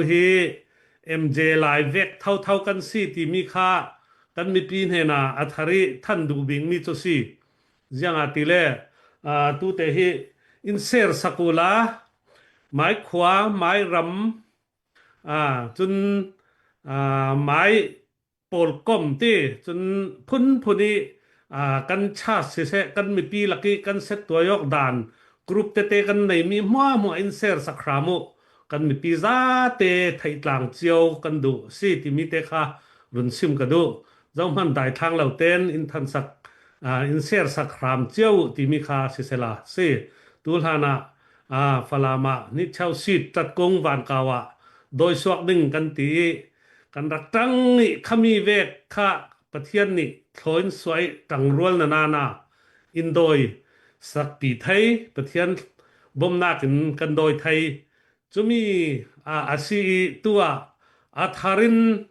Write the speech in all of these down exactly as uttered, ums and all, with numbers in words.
hi M J lai vek thotho kan si timi kha kan mipi hnena a thar i than duh bikmi cu si. Ziangahtile, aa, tute hi in share sak uhla, mai khua, mai ram, aa, cun, aa, mai pawlkom ti cun phunphun i, aa, kan church siseh, kan mipi lak i kan set tuai awk dan group tete kan neimi hmuahhmuah in share sak hram uh. Kan mipi zate theihtlang cio kan duh si timi te kha run sim ka duh. Zohman daithlang lo ten in thansak, aa, in share sak hram cio uh timi kha sisela si. Tu hlanah, aa, Falam ah Nichau Sit Tatkung Vankau ah dawisuak ding kan ti i, kan rak ṭang i khami vek kha Pathian nih thlaw in suah i ṭangrual na nana in dawi sakpi thei, Pathian bomnak in kan dawi thei. Cumi, aa, a si i tu ah a thar in,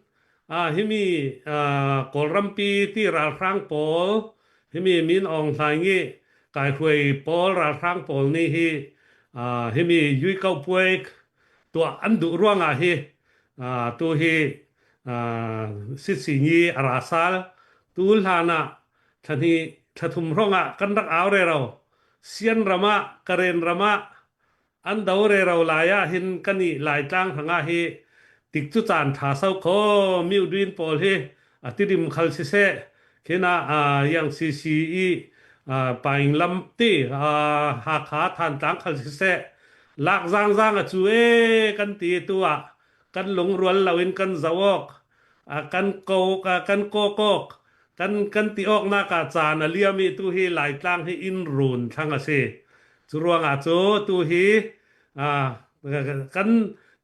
aa, himi, aa, Kawlrampi ti ralhrang pawl, himi Min Aung Hlaing i kaihruai pawl, ralhrang pawl nih hi, aa, himi Yui Kau Puai tuah an duh ruangah hi, aa, tu hi, aa, sitsi ngi a ra sal. Tu hlanah thla hnih, thla thum hrawngah kan rak au rero. Sian ram ah, Karen ram ah an do rero lai ah hin kan i Laitlang hrangah hi tikcu caan ṭha so kho, miuduin pawl hi a Tidim khal siseh, khinah, aa, Yang C C i, aa, Paing lam ti, aa, Hakha Thantlang khal siseh, lak zangzang a cu e kan ti tu ah kan lungrual loin kan zoh awk, aa, kan kawk, aa, kan kawk awk, kan, kan ti awknak ah caan a liam i tu hi Laitlang hi in run thlang a si. Cu ruangah cu tu hi, aa, kan,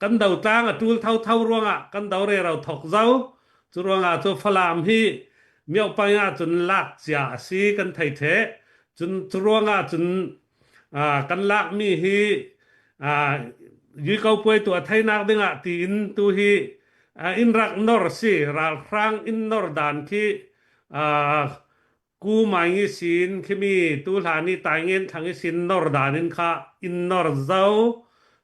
kan do tlang a ṭul thotho ruangah kan do rero thok zo. Cu ruangah cu Falam hi Myopaing ah cun lak cia a si kan thei ṭheh. Cun cu ruangah cun, aa, kan lakmi hi, aa, Yui Kau Puai tuah theinak dingah tiin tu hi, aa, in rak nor si, ralhrang in nor dan khi, aa, Ku Maing ihsin khimi tu hlan i Taingen Thang ihsin nor dan in kha in nor zo.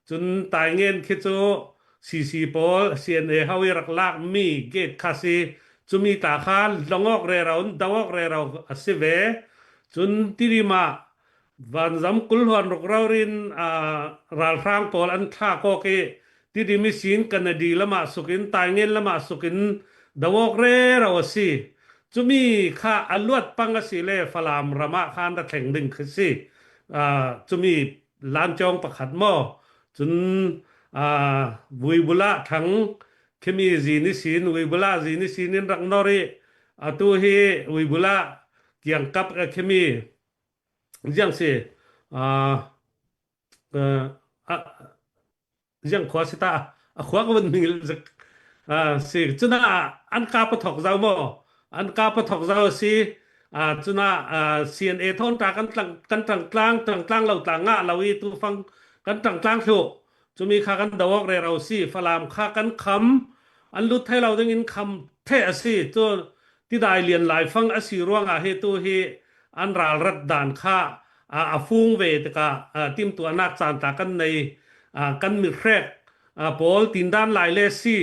Cun Taingen khi cu C C pawl, C N A ho i rak lakmi gate kha si. Cumi ta kha lawng awk rero, do awk rero a si ve. Cun Tidim ah vanzam kul hluan ruk rori in, aa, ralhrang pawl an thlak awk i Tidim ihsin Kanadi lamah sukin, Taingen lamah sukin do awk rero a si. Cumi kha a luat pang a si le Falam ram ah khan ra thleng ding khi si. Aa, cumi lancawng pakhat maw? Cun, aa, Vuibula Thang khimi zin ihsin, Vuibula zin ihsin in rak nor i, atu hi Vuibula kiangkap a khimi ziang si, aa, aa, a, ziang khua si ta, a khua ka vun ngil zik, aa, si. Cunah an kap a thok zo maw? An kap a thok zo a si. Aa, cunah, aa, C N A thawn ta kan tlang, kan ṭangtlang, ṭangtlang lo tla ngah lo i tu fang kan ṭangtlang thluh. Cumi kha kan do awk rero si. Falam kha kan kham, an lut thei lo dingin kham ṭheh a si. Cu tidai lian laifang a si ruangah hi tu hi an ralrat dan kha, aa, a fung ve tikah, aa, timtuahnak caan tla kan nei, aa, kan mithrek, aa, pawl tindan lai le si,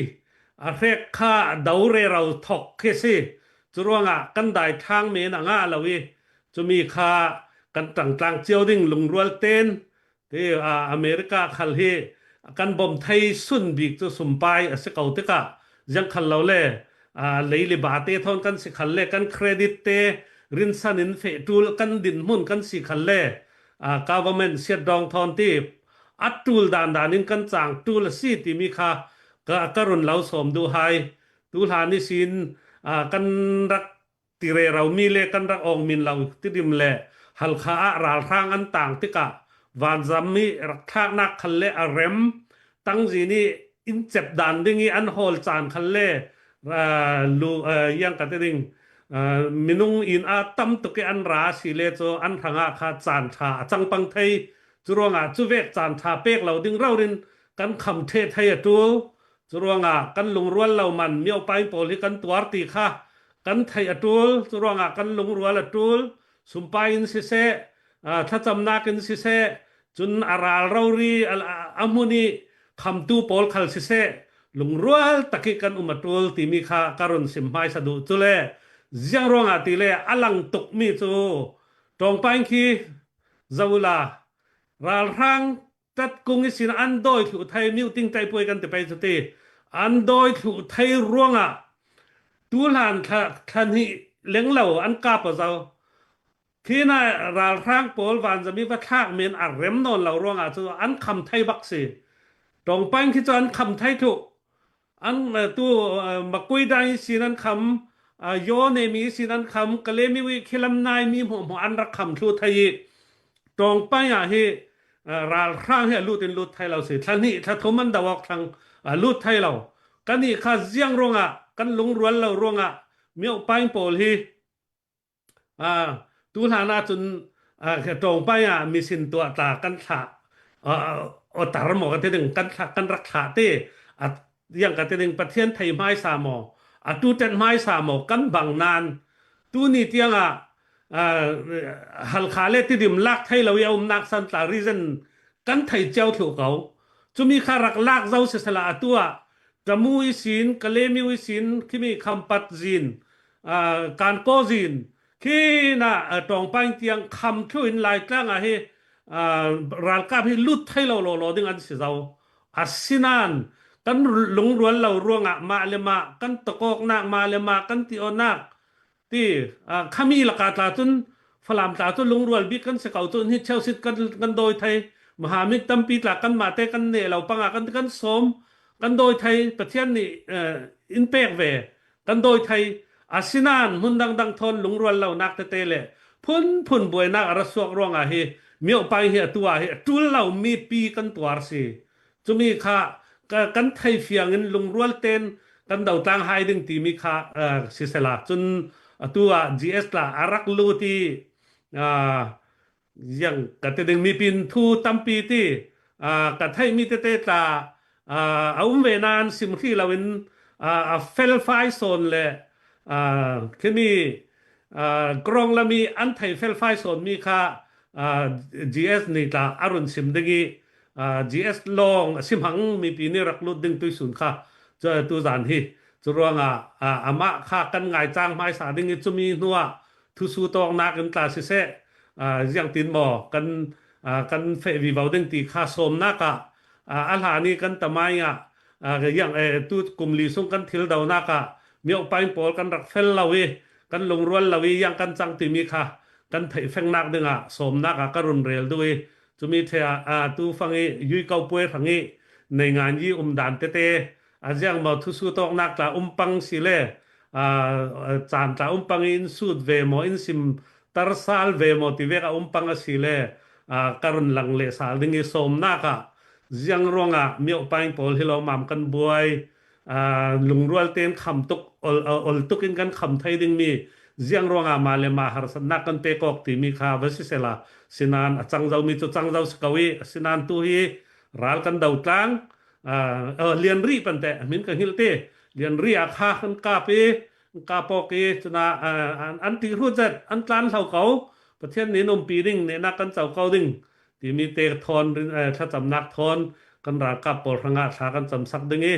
a hrek kha do rero thok khi si. Cu ruangah kan daithlang men a ngah lo i, cumi kha kan ṭangtlang cio ding lungrual ten, ti, aa, America khal hi kan bawm thei sun bik cu sumpai a si ko tikah, ziang khal lo le, aa, lei le ba te thawn kan si khal le, kan credit te rinsan in feh ṭul kan dinhmun kan si khal le, aa, government siatdawng thawn ti a ṭul dandan in kan cang ṭul a si timi kha ka, ka run lo sawm duh hai. Tu hlan ihsin, aa, kan rak ti rero mi le kan rak awng min lo Tidim le Halkha ah ralhrang an tang tikah vanzam i rak thlaknak khal le a rem, tangzin i in cep dan ding i an hawl caan khal le, aa, lu, aa, yang ka ti ding, aa, minung in a tam tuk i an ra a si le cu an hrangah kha caan ṭha a cang pang thei. Cu ruangah cu vek caan ṭha pek lo ding rori in kan kham ṭheh thei a ṭul. Cu ruangah kan lungrual lo man Myopaing pawl hi kan tuar ti kha kan theih a ṭul. Cu ruangah kan lungrual a ṭul. Sumpai in siseh, aa, thlacamnak in siseh, cun a ral rori a, a, a hmun i khamtu pawl khal siseh, lungrual takih kan um a tul timi kha ka run sim hmaisa duh. Cule ziang ruangah tile a lang tukmi cu Ṭawngpaing khi zoh uhla, ralhrang tat kung ihsin an dawi thluh thei, miuting taipuai kan ti pei cu ti, an dawi thluh thei ruangah tuhlan thla, thla hnih lenglo an kap aw zo. Khi na ralhrang pawl vanzam i va thlak men a rem nawn lo ruangah cu an kham thei bak si. Ṭawngpaing khi cu an kham thei thluh. An, eh, tu, eh, Makui dang ihsin an kham, ah, Yaw Nemi ihsin an kham, Kalemiu i khilam nai mi hmuahhmuah an rak kham thluh thei i, Ṭawngpaing ah hi, ah, ralhrang hi a lut in lut thei lo si. Thla hnih, thla thum an do awk thlang, ah, lut thei lo. Kan ih kha ziang ruangah, kan lungrual lo ruangah, Myoh Paing pawl hi, ah, tu hlan ah cun, ah, Ṭawngpaing ah misin tuah tla kan thlah, ah, awtar maw kan ti ding, kan thlah, kan rak thlah ti, ah, ziang kan ti ding, Pathian thei hmaisa maw, a tu tet hmaisa maw, kan bang nan, tuni tiangah, ah, Halkha le Tidim lak thei lo i a umnak san tla reason kan thei cio thluh ko. Cumi kha rak lak zo sisela, atu ah Tamu ihsin, Kalemiu ihsin, khimi Khampat zin, ah, Kankaw zin, khi na, ah, Ṭawngpaing tiang kham thluh in Laitlang ah hi, ah, ralkap hi lut thei lo lawlaw ding an si zo. Asinain kan lungrual lo ruangah mah le mah, kan tokawknak mah le mah, kan ti awknak ti, ah, khami lakah tla cun, Falam tla cu lungrual bik kan si ko cu, hni cheusit kan, kan dawi thei. Mahamit tampi tla kanmah te kan neh lo pangah kan, kan sawm, kan dawi thei. Pathian nih, eh, in pek ve, kan dawi thei. Asinain hmun dangdang thawn lungrual lonak tete le phunphun buainak a ra suak ruangah hi, Myoh Paing hi atu ah hi a ṭul lomi pi kan tuar si. Cumi kha ka, kan thei fiangin lungrual ten kan dotlang hai ding timi kha, ah, sisela. Cun atu ah G S tla a rak lut i, ah, ziang ka ti ding, mipin thu tampi ti, ah, ka theihmi tete tla, ah, a um ve nain sim hrih loin, ah, a felfai sawn le, ah, khimi, ah, krawng lam i an thei felfai sawnmi kha, ah, G S nih tla a run sim ding i, ah, G S lawng a si hmang mipi nih rak lut ding tuihsun kha cu, tuzan hi. Cu ruangah, ah, amah kha kan ngaicang hmaisa ding i, cumi hnuah thusuh tawknak in tla siseh, ah, ziangtin maw kan, ah, kan feh vivo ding ti kha sawmnak ah, ah, a hlan i kan tamai ah, ah, ziang, eh, tu kum li sung kan thil donak ah Myoh Paing pawl kan rak fel lo i, kan lungrual lo i, ziang kan cang timi kha kan theihfengnak dingah sawmnak ah ka run rel duh i, cumi thei ah, ah, tu fang i Yui Ko Puai hrang i Nei Ngan Yi umdan tete, a ziang maw thusuh tawknak tla um pang si le, ah, caan tla um pang i in sut ve maw, in sim tarsal ve maw ti vek a um pang a si le, ah, ka run lang leh sal ding i sawmnak ah ziang ruangah Myoh Paing pawl hi lawmmam kan buai, ah, lungrual tein kham tuk, ol, ol tuk in kan kham thei dingmi ziang ruangah mah le mah harsatnak kan pek awk timi kha va sisela, sinain a cang zomi cu cang zo si ko i, sinain tu hi ral kan dotlang, ah, ah, Lianri pante, a hmin ka hngilh ti, Lianri a kha kan kap i, kan kap awk i, cun ah, ah, an, an ti hrut zet, an tlan hlo ko, Pathian nih in umpi ding, nehnak kan co ko ding timi te thawn, rin, eh, thlacamnak thawn kan ralkap pawl hrangah thla kan camsak ding i,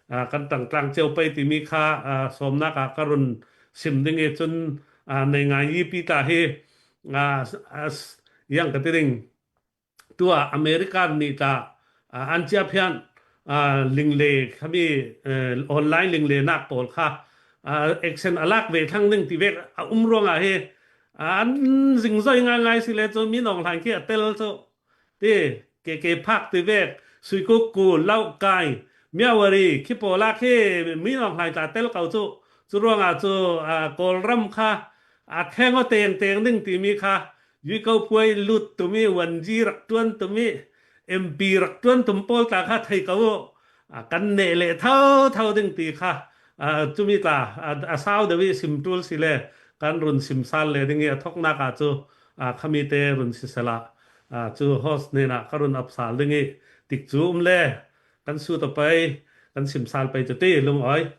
ah, kan ṭangtlang cio pei timi kha, ah, sawmnak ah ka run sim ding i, cun, ah, Nei Ngan Yi pi tla hi, ah, s-, ah, s-, ziang ka ti ding, tuah American nih tla, ah, an ciaphian, ah, lingle khami, eh, online linglenak pawl kha, ah, action a lak ve thlang ding ti vek a um ruangah hi, ah, an zingzoi ngaingai si le cu Min Aung Hlaing khi a tel cu ti, K K Park ti vek, Suikukku, Laukai, Myawaddy khi pawl ah khi Min Aung Hlaing tla tel ko cu, cu ruangah cu, ah, Kawlram kha a kheng aw tengteng ding timi kha Yui Ko Puai lut tumi, Wanji rak ṭuan tumi, M P rak ṭuan tum pawl tla kha thei ko uh, a kan neh leh thotho ding ti kha, a, cumi tla, a, a sau deuh i sim ṭul si le kan run sim sal le ding i a thoknak ah cu, a, khami te run sisela, a, cu host hnenah ka run ap sal ding i tikcu um le kan sut aw pei, kan sim sal pei cu ti lungawi.